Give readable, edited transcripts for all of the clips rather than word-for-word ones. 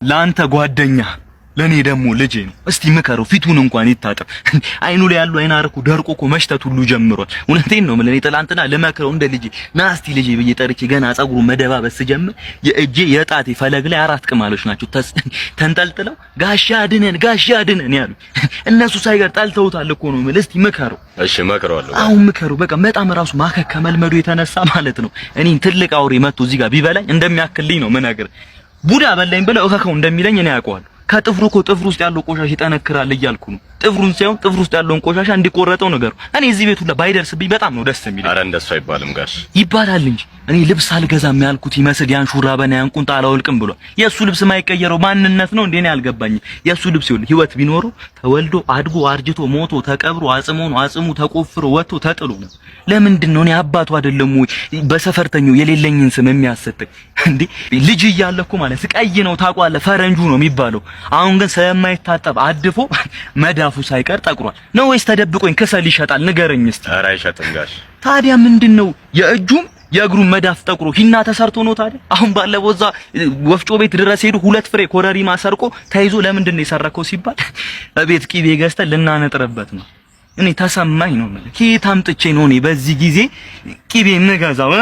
ለአንተ ጓደኛ ለኔ ደግሞ ልጄ ነው። እስቲ ምከረው፣ ፊቱን እንኳን ይታጠብ። አይኑ ላይ ያለው አይን አርኩ ደርቆ እኮ መሽተት ሁሉ ጀምሯል። እውነቴን ነው የምልህ። እኔ ትላንትና ልመክረው እንደ ልጄ ና እስቲ ልጄ ብዬ ጠርቼ ገና ጸጉሩ መደባበስ ስጀምር የእጄ የጣቴ ፈለግ ላይ አራት ቅማሎች ናቸው ተንጠልጥለው ጋሻ አድነን ጋሻ አድነን ያሉ እነሱ ሳይቀር ጠልተውታል እኮ ነው የምልህ። እስቲ ምከረው። እሺ እመክረዋለሁ። አሁን ምከረው። በቃ በጣም ራሱ ማከክ ከመልመዱ የተነሳ ማለት ነው እኔን ትልቅ አውሬ መጥቶ እዚህ ጋር ቢበላኝ እንደሚያክልኝ ነው የምነግርህ። ቡዳ በላኝ ብለው እከከው እንደሚለኝ እኔ አውቀዋለሁ። ከጥፍሩ እኮ ጥፍሩ ውስጥ ያለው ቆሻሻ ይጠነክራል እያልኩ ነው። ጥፍሩን ሳይሆን ጥፍሩ ውስጥ ያለውን ቆሻሻ እንዲቆረጠው ነገሩ። እኔ እዚህ ቤት ሁላ ባይደርስብኝ በጣም ነው ደስ የሚለኝ። አረ እንደሱ አይባልም ጋሽ። ይባላል እንጂ እኔ ልብስ አልገዛም ያልኩት ይመስል ያን ሹራበና ያን ቁንጣ አላወልቅም ብሏል። የእሱ ልብስ የማይቀየረው ማንነት ነው እንዴ? እኔ አልገባኝም። የእሱ ልብስ ይኸውልህ ህይወት ቢኖረው ተወልዶ አድጎ አርጅቶ ሞቶ ተቀብሮ አጽሞ ነው አጽሙ ተቆፍሮ ወጥቶ ተጥሎ ነው። ለምንድን ነው እኔ አባቱ አይደለም ወይ በሰፈርተኛው የሌለኝን ስም የሚያሰጠኝ እንዴ? ልጅ እያለ እኮ ማለት ቀይ ነው ታውቀዋለህ፣ ፈረንጁ ነው የሚባለው። አሁን ግን ስለማይታጠብ አድፎ መዳፉ ሳይቀር ጠቁሯል። ነው ወይስ ተደብቆኝ ከሰል ይሸጣል? ንገረኝ እስቲ። ኧረ አይሸጥም ጋሽ። ታዲያ ምንድን ነው የእጁም የእግሩን መዳፍ ጠቁሮ ሂና ተሰርቶ ነው ታዲያ? አሁን ባለፈው እዛ ወፍጮ ቤት ድረስ ሄዱ ሁለት ፍሬ ኮረሪማ ሰርቆ ተይዞ ለምንድን ነው የሰረከው ሲባል እቤት ቂቤ ገዝተን ልናነጥርበት ነው። እኔ ተሰማኝ ነው የምልህ። ከየት አምጥቼ ነው እኔ በዚህ ጊዜ ቂቤ የምገዛው?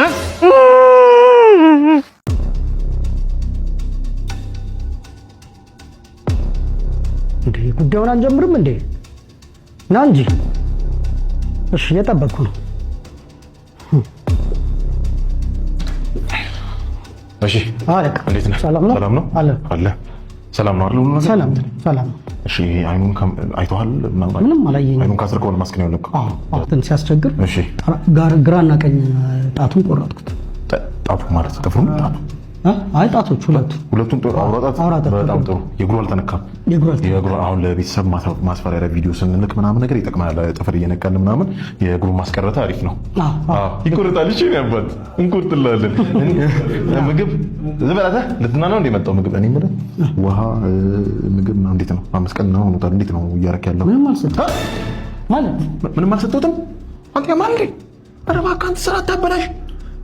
እንዴ ጉዳዩን አንጀምርም እንዴ? ና እንጂ። እሺ እየጠበቅኩ ነው። እሺ አለቃ እንዴት ነህ? ሰላም ነው? ሰላም ነው አለ አለ ሰላም ነው አይደል? ሁሉ ነገር ሰላም ሰላም ነው። እሺ አይኑን አይተኸዋል? ምናልባት ምንም አላየኝም። አይኑን ካስርከው ነው ማስክ ነው ያለከው። አዎ አዎ፣ እንትን ሲያስቸግር እሺ ግራና ቀኝ ጣቱን ቆረጥኩት። ጣቱ ማለት ጥፍሩን ጣቱ እ? አይ ጣቶች ሁለቱ ሁለቱም ጥሩ አውራ ጣት አውራ ጣት። በጣም ጥሩ። የእግሩ አልተነካም። የእግሩ አልተነካም። የእግሩ አሁን ለቤተሰብ ማስፈራሪያ ቪዲዮ ስንልክ ምናምን ነገር ይጠቅማል። ጥፍር እየነቀልን ምናምን የእግሩን ማስቀረት አሪፍ ነው። አዎ አዎ። አዎ ይቆርጣል። እሺ የእኔ አባት እንቆርጥልሃለን። ምግብ ዝም በላት ልትና ነው እንደ የመጣው ምግብ። እኔ የምልህ ውሃ ምግብ ምናምን እንዴት ነው? 5 ቀን ነው ሆኖታል። እንዴት ነው እያደረክ ያለው? ምንም አልሰጠሁትም ማለት ምንም አልሰጠሁትም። አንተ ያማል እንዴ? ኧረ እባክህ አንተ ስራ አታበላሽ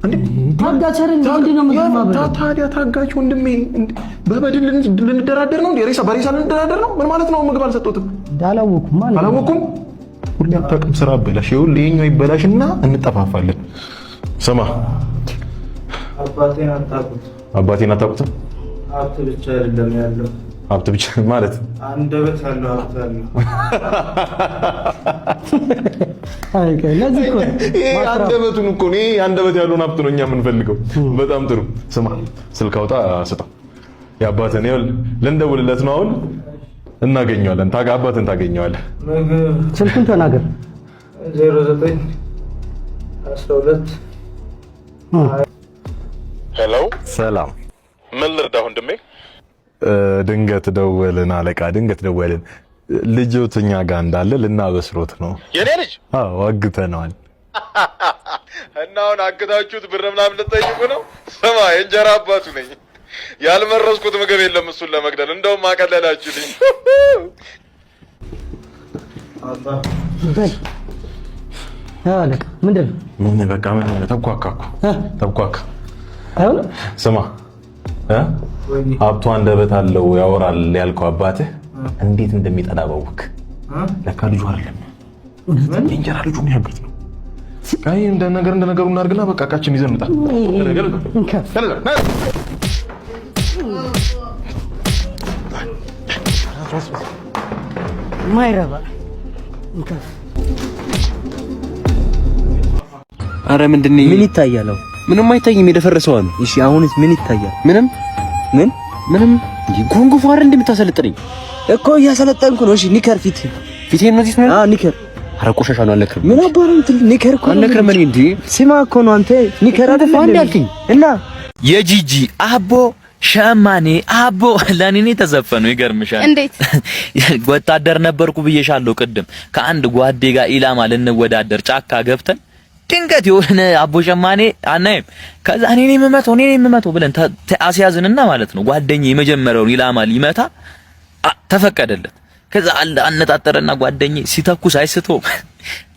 እንዴ! ታጋች አይደል? ምንድን ነው ምግብ ማበላው? ታዲያ ታጋች ወንድሜ፣ በበድን ልንደራደር ነው እንዴ? ሬሳ በሬሳ ልንደራደር ነው? ምን ማለት ነው? ምግብ አልሰጠሁትም። አላወኩም ማለት አላወኩም። ሁሌ አታውቅም። ስራ አበላሽ። ይኸውልህ ይኸኛው ይበላሽና እንጠፋፋለን። ስማ አባቴን አታውቁት። አባቴን አታውቁትም? ሀብት ብቻ አይደለም ያለው፣ ሀብት ብቻ ማለት አንደበት ያለው ሀብት አለው። አይ ቆይ፣ ለዚህ እኮ ነው ይሄ አንደበቱን እኮ ነው። ይሄ አንደበት ያለውን ሀብት ነው እኛ የምንፈልገው። በጣም ጥሩ። ስማ ስልክ አውጣ ስጠው። የአባትህን ይኸውልህ ልንደውልለት ነው አሁን፣ እናገኘዋለን። አባትህን ታገኘዋለህ። ምግብ ስልኩን ተናገር። 09 12 Hello፣ ሰላም። ምን ልርዳ ወንድሜ? ድንገት ደወልን አለቃ፣ ድንገት ደወልን። ልጆት እኛ ጋር እንዳለ ልናበስሮት ነው። የኔ ልጅ? አዎ አግተነዋል። እና አሁን አግታችሁት ብር ምናምን ልትጠይቁ ነው? ስማ የእንጀራ አባቱ ነኝ። ያልመረዝኩት ምግብ የለም እሱን ለመግደል። እንደውም አቀለላችሁልኝ። አባ በል አለቃ፣ ምንድን ነው? ምን በቃ ምን ተብኳካ እኮ ተብኳካ። አይሆንም። ስማ እ ሀብቱ አንደበት አለው ያወራል ያልከው አባትህ እንዴት እንደሚጠላ ባወክ። ለካ ልጁ አይደለም የእንጀራ ልጁ ነው ያገት ነው። አይ እንደ ነገር እንደ ነገሩ እናድርግና በቃ እቃችን ይዘን እንውጣ። ማይረባ አረ ምንድን ነው? ምን ይታያል? ምንም አይታይም። የደፈረሰው ነው። እሺ አሁንስ ምን ይታያል? ምንም ምን ምንም። እንዴ ጉንጉ ፏር እንደምታሰለጥነኝ እኮ እያሰለጠንኩ ነው። እሺ ንከር፣ ፊት ፊቴን ነው እዚህ ነው። አዎ ንከር። አረ ቆሻሻ ነው። አልነክርም። ምን አባሩ እንትን ንከር እኮ ነው። አልነክርም። እኔ እንዴ ስማ እኮ ነው አንተ ንከር አይደል እንዴ ያልከኝ? እና የጂጂ አቦ ሸማኔ አቦ ለኔ ነው የተዘፈነው። ይገርምሻል። እንዴት? ወታደር ነበርኩ ብዬሻለሁ ቅድም። ከአንድ ጓዴ ጋር ኢላማ ልንወዳደር ጫካ ገብተን ድንገት የሆነ አቦ ሸማኔ አናይም። ከዛ እኔ ነኝ የምመታው እኔ ነኝ የምመታው ብለን አስያዝንና ማለት ነው ጓደኛዬ የመጀመሪያውን ኢላማ ሊመታ ተፈቀደለት። ከዛ አነጣጠረና ጓደኛዬ ሲተኩስ አይስተውም።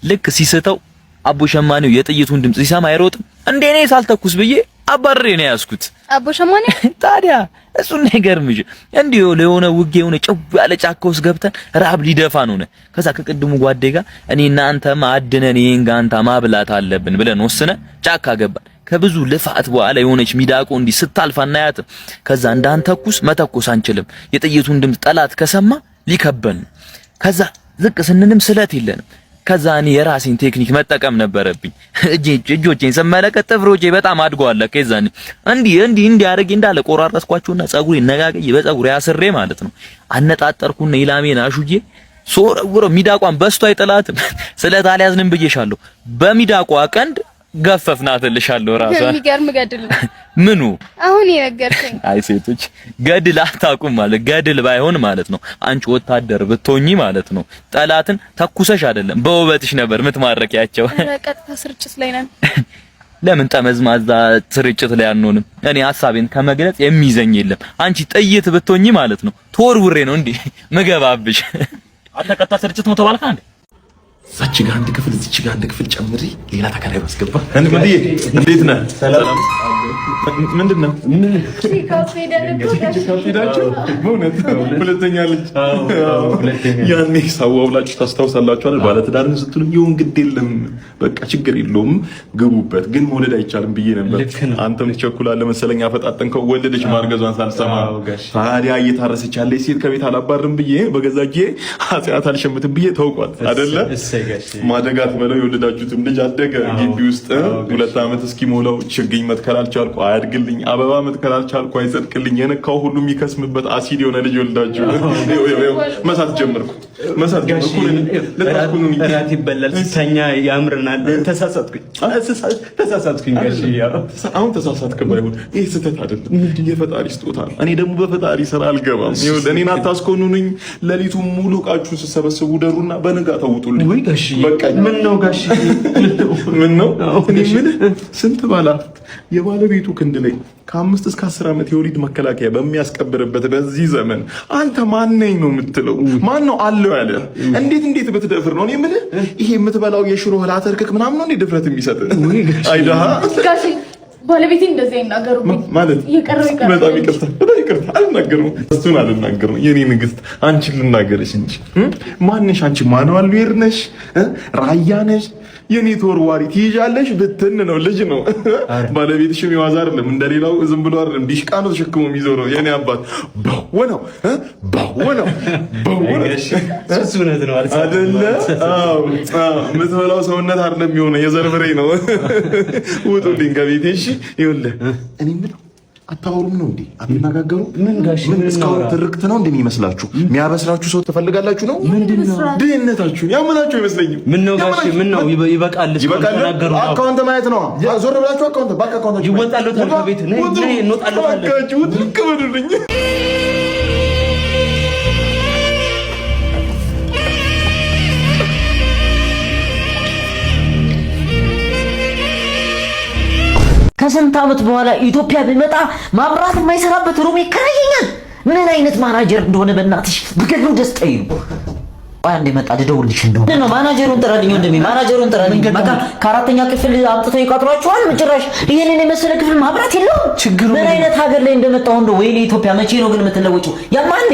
ልክ ሲስተው አቦ ሸማኔው የጥይቱን ድምጽ ሲሰማ አይሮጥም፣ እንዴ እኔ ሳልተኩስ ብዬ አባሬ ነው ያዝኩት። አቦ ሸማኔ። ታዲያ እሱን አይገርምሽ? እንዲሁ ለሆነ ውጊያ የሆነ ጭው ያለ ጫካ ውስጥ ገብተን ረሀብ ሊደፋን ሆነ። ከዛ ከቅድሙ ጓዴ ጋር እኔና አንተማ አድነን ይሄን ጋንታ ማብላት አለብን ብለን ወስነ ጫካ ገባን። ከብዙ ልፋት በኋላ የሆነች ሚዳቆ እንዲህ ስታልፍ አናያትም። ከዛ እንዳንተኩስ መተኮስ አንችልም። የጥይቱን ድምፅ ጠላት ከሰማ ሊከበን ነው። ከዛ ዝቅ ስንልም ስለት የለንም። ከዛ እኔ የራሴን ቴክኒክ መጠቀም ነበረብኝ። እጆቼን ስመለከት ጥፍሮቼ በጣም አድገዋል። ከዛኔ እንዲህ እንዲህ እንዲህ አድርጌ እንዳለ ቆራረስኳቸውና ፀጉሬ ነጋገይ በፀጉሬ አስሬ ማለት ነው አነጣጠርኩና ኢላሜን አሹዬ ሶረውረው ሚዳቋን በስቶ አይጥላትም። ስለት አልያዝንም ብዬሻለሁ። በሚዳቋ ቀንድ ገፈፍናት እልሻለሁ። ራሷ የሚገርም ገድል ነው። ምኑ አሁን የነገርከኝ? አይ ሴቶች ገድል አታውቁም ማለት ገድል ባይሆን ማለት ነው። አንቺ ወታደር ብትሆኚ ማለት ነው ጠላትን ተኩሰሽ አይደለም በውበትሽ ነበር የምትማረኪያቸው። ኧረ ቀጥታ ስርጭት ላይ ነን። ለምን ጠመዝማዛ ስርጭት ላይ አንሆንም? እኔ ሀሳቤን ከመግለጽ የሚይዘኝ የለም። አንቺ ጥይት ብትሆኚ ማለት ነው ተወርውሬ ነው እንዲህ ምገባብሽ። አንተ ቀጥታ ስርጭት ነው ተባልካ እንዴ? እዛች ጋር አንድ ክፍል እዚች ጋር አንድ ክፍል ጨምሪ ሌላ ተከራይ ባስገባ። እንዴት ነህ? ሰላም። ምንድን ነው ሄዳችሁ? በእውነት ሁለተኛ ልጅ ያኔ ሳዋ ብላችሁ ታስታውሳላችሁ አይደል? ባለትዳርን ስትሉ ይሁን ግድ የለም በቃ ችግር የለውም ግቡበት፣ ግን መውለድ አይቻልም ብዬ ነበር። አንተም ትቸኩላለህ መሰለኝ አፈጣጠንከው። ወለደች ማርገዟን ሳልሰማ። ታዲያ እየታረሰች ያለች ሴት ከቤት አላባርም ብዬ በገዛ እጄ ኃጢአት አልሸምትም ብዬ ተውቋት አይደለ? ማደጋት በለው የወለዳችሁትም ልጅ አደገ ግቢ ውስጥ 2 ዓመት እስኪሞላው ችግኝ መትከል አልቻልኩ፣ አያድግልኝ፣ አበባ መትከል አልቻልኩ፣ አይጸድቅልኝ፣ የነካው ሁሉ የሚከስምበት አሲድ የሆነ ልጅ ወልዳችሁ መሳት ጀመርኩ። መሳት ጀመርኩ። እራት ይበላል፣ ስተኛ ያምርናል። ተሳሳትኩኝ ተሳሳትኩኝ ጋሽ። አሁን ተሳሳትክ ባይሆን ይህ ስህተት አይደለም፣ የፈጣሪ ስጦታ ነው። እኔ ደግሞ በፈጣሪ ስራ አልገባም። ይኸውልህ እኔን አታስኮንኑኝ። ሌሊቱን ሙሉ ዕቃችሁን ስትሰበስቡ ደሩና በንጋታው ውጡልኝ። በቃኝ። ምን ነው ጋሽ? ምን ነው እኔ የምልህ ስንት ባለሀብት የባለቤቱ ክንድ ላይ ከ5 እስከ 10 ዓመት የወሊድ መከላከያ በሚያስቀብርበት በዚህ ዘመን አንተ ማነኝ ነው የምትለው? ማን ነው አለው ያለ? እንዴት እንዴት ብትደፍር ነው? እኔ የምልህ ይሄ የምትበላው የሽሮ እህል አተርክክ ምናምን ነው እንዴ ድፍረት የሚሰጥ? አይዳሃ ጋሼ ባለቤቴ እንደዚህ አይናገሩብኝ ማለት እየቀረው ይቀራል። በጣም ይቅርታ፣ በጣም ይቅርታ። አልናገርም፣ እሱን አልናገርም። የኔ ንግስት አንቺን ልናገርሽ እንጂ ማንሽ አንቺ? ማኑዋል ዌር ነሽ፣ ራያ ነሽ፣ የኔ ተወርዋሪ ትይዣለሽ። ብትን ነው ልጅ ነው ባለቤትሽም የዋዛ አይደለም፣ እንደሌላው ዝም ብሎ አይደለም። ዲሽቃ ነው ተሸክሞ የሚዞረው። የኔ አባት በወነው በወነው በወነው እሱ እውነት ነው አይደለ? አዎ፣ አዎ። የምትበላው ሰውነት አይደለም የሆነ የዘር ፍሬ ነው። ውጡልኝ ከቤቴ እሺ። ይኸውልህ እኔ የምለው አታወሩም ነው እንዴ? አትነጋገሩ? ምን ጋሽ ምን እስካሁን ትርክት ነው እንደሚመስላችሁ? የሚያበስራችሁ ሰው ትፈልጋላችሁ ነው? ምንድነው ድህነታችሁን ያመናችሁ አይመስለኝም። ምን ነው ጋሽ? ምን ነው ይበቃል። ይበቃል። account ማየት ነው። ዞር ብላችሁ account ባንክ account ይወጣለታል ከቤት ነይ ነይ እንወጣለታለን። እባካችሁ ውጥልቅ በሉልኝ። ከስንት ዓመት በኋላ ኢትዮጵያ ቢመጣ ማብራት የማይሰራበት room ይከራየኛል። ምን አይነት ማናጀር እንደሆነ በእናትሽ ብገድለው ደስ ጠይቁ። ቆይ አንዴ መጣ ልደውልልሽ። እንደው ነው ማናጀሩን ጥራልኝ፣ ወንድሜ ማናጀሩን ጥራልኝ። በቃ ከአራተኛ ክፍል አምጥተው ይቀጥሯቸዋል። ጭራሽ ይሄንን የመሰለ ክፍል ማብራት የለውም። ችግሩ ምን አይነት ሀገር ላይ እንደመጣሁ እንደው። ወይኔ ኢትዮጵያ መቼ ነው ግን የምትለወጪው? ያማል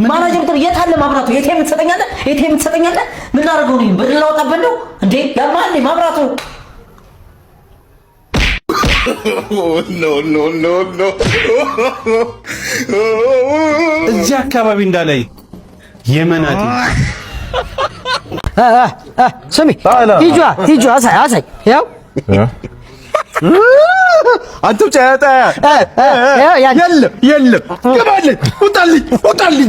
ማናጀሩ ጥር የት አለ ማብራቱ? ATM ትሰጠኛለህ? ATM ትሰጠኛለህ? ምን ላደርገው ነው? ብር ላወጣበት ነው እንዴ? ያማል ማብራቱ። No, no, no, no. እዚህ አካባቢ እንዳላይ የመናቴ ስሚ ሂጇ ሂጇ አሳይ አሳይ ያው አንተ ብቻ ያጣ የለም የለም፣ ግባልኝ፣ ውጣልኝ፣ ውጣልኝ።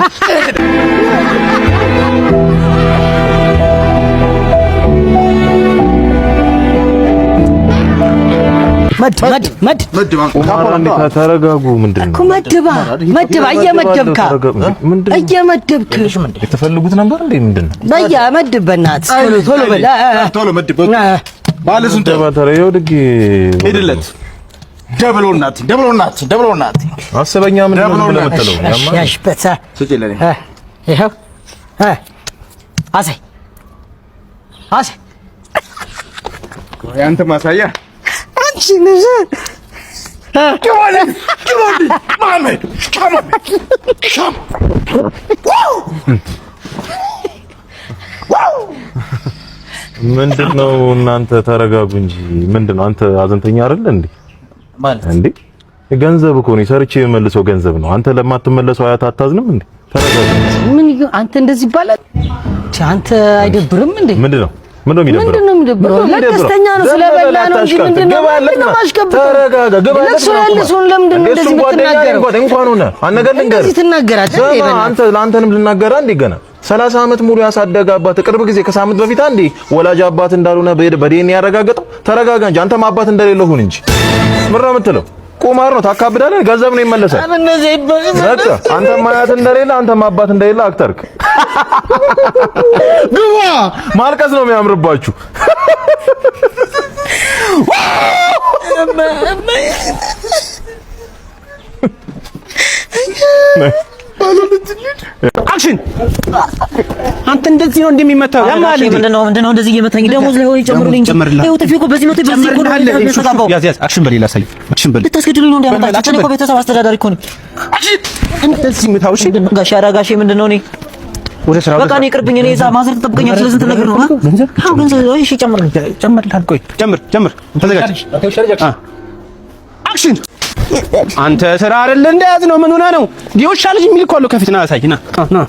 መድ መድ መድ ተረጋጉ። ምንድን ነው እኮ መድባ መድባ እየመደብካ እየመደብክ የተፈልጉት ነበር እንዴ? ምንድን ነው በያ መድብ፣ በእናትህ ቶሎ ቶሎ በል ቶሎ መድብ። ባለሱን ሄድለት ደብሎ እናት ደብሎ እናት ደብሎ እናት አስበኛ ምንድን ነው የምትለው? ያሽበት ይኸው አሳይ አሳይ ያንተ ማሳያ አንቺ ግባልኝ፣ ግባልኝ፣ መሐመድ ሻም ምንድን ነው እናንተ ተረጋጉ እንጂ። ምንድን ነው አንተ አዘንተኛ አይደል እንዴ? ማለት እንዴ ገንዘብ እኮ ነው፣ ሰርቼ የምመልሰው ገንዘብ ነው። አንተ ለማትመለሰው አያት አታዝንም እንዴ? ተረጋጉ። ምን አንተ እንደዚህ ይባላል? አንተ አይደብርም እንዴ? ምንድን ነው የሚደብረው? ምንድን ነው የሚደብረው? ለደስተኛ ነው ስለበላ ነው እንጂ ምንድን ነው ማሽከብተው? ተረጋጋ። ግባ። ለቅሶ ያለ ሰውን ለምንድን ነው እንደዚህ የምትናገረው? እንኳን ሆነ አነገር ልንገርህ፣ እንደዚህ ትናገራለህ እንዴ? አንተ ለአንተንም ልናገር አንዴ ገና 30 ዓመት ሙሉ ያሳደገ አባት ቅርብ ጊዜ ከሳምንት በፊት አንዴ ወላጅ አባት እንዳልሆነ በዲኤንኤ ያረጋገጠው። ተረጋጋ እንጂ አንተም አባት እንደሌለው ሁን እንጂ። ምን ነው የምትለው? ቁማር ነው ታካብዳለህ። ገንዘብ ነው ይመለሳል። በቃ አንተም አያት እንደሌለ አንተም አባት እንደሌለ አክተርክ። ግባ። ማልቀስ ነው የሚያምርባችሁ። Action! አንተ እንደዚህ ነው እንደሚመታው ያማል እንዴ? ምንድነው ምንድነው እንደዚህ እየመታኝ? ደሞዝ ላይ ሆይ ጨምሩልኝ እንጂ። ይኸው ጥፊ እኮ በዚህ መቶ በዚህ እኮ ነው የሚያስተጋባው። ያዝ ያዝ። Action በል ላሳይ። Action በል። ልታስገድሉኝ ነው እንዴ ያመጣችሁት? እኔ እኮ ቤተሰብ አስተዳዳሪ እኮ ነኝ። Action! እንደዚህ ምታው። እሺ ጋሼ፣ ኧረ ጋሼ ምንድነው እኔ ወደ ስራ በቃ እኔ ይቅርብኝ። እኔ እዛ mother ትጠብቀኛለች። ስለዚህ እንትን ነገር ነው። ገንዘብ አዎ ገንዘብ። እሺ ጨምርልኝ። ጨምርልሃል። ቆይ ጨምር ጨምር። ተዘጋጅ። Action! አንተ ስራ አይደለ እንደያዝ ነው። ምን ሆነህ ነው? የውሻ ልጅ የሚል እኮ አለው ከፊት። ና አሳይ። ና ና።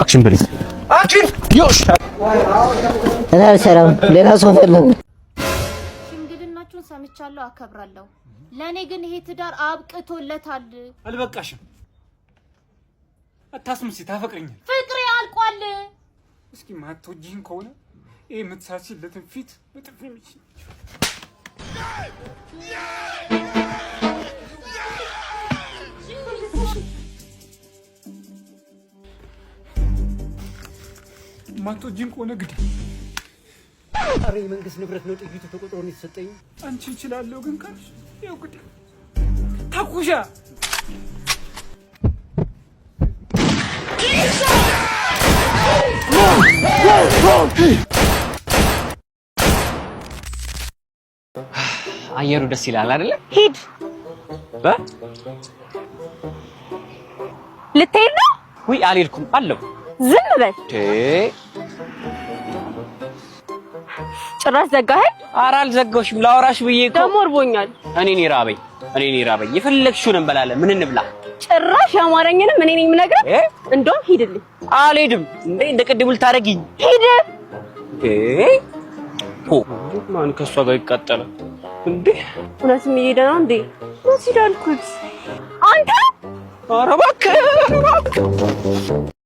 Action በል። Action! የውሻ እኔ አልሰራም፣ ሌላ ሰው ፈልጉ። ሽምግልናችሁን ሰምቻለሁ፣ አከብራለሁ። ለእኔ ግን ይሄ ትዳር አብቅቶለታል። አልበቃሽም? አታስመስይ፣ ታፈቅረኛለሽ። ፍቅሬ አልቋል። እስኪ ማትወጂኝ ከሆነ ይሄ የምትሳሲለትን ፊት በጥፊ ምቺ። ማትወጂኝ ከሆነ ግድ ኧረ የመንግስት ንብረት ነው፣ ጥይቱ ተቆጥሮ ነው የተሰጠኝ። አንቺ እችላለሁ ግን ካልሽ ይኸው ግድ ተኩሻ። አየሩ ደስ ይላል አይደለ? ሂድ። ልትሄድ ነው? ውይ አልሄድኩም አለው። ዝም በል። ጭራሽ ዘጋኸኝ? ኧረ አልዘጋሁሽም፣ ላወራሽ ብዬ እኮ። ደግሞ እርቦኛል። እኔን ይራበኝ፣ እኔን ይራበኝ። የፈለግሽውን እንበላለን። ምን እንብላ? ጭራሽ ያማረኝንም እኔ ነኝ የምነግርህ። እንደውም ሂድልኝ። አልሄድም። እንዴ እንደ ቅድሙ ልታረጊኝ? ሂድ። ማን ከእሷ ጋር ይቃጠላል እንዴ? እውነትም እየሄደ ነው እንዴ? ሂድ አልኩት። አንተ ኧረ እባክህ፣ ኧረ እባክህ።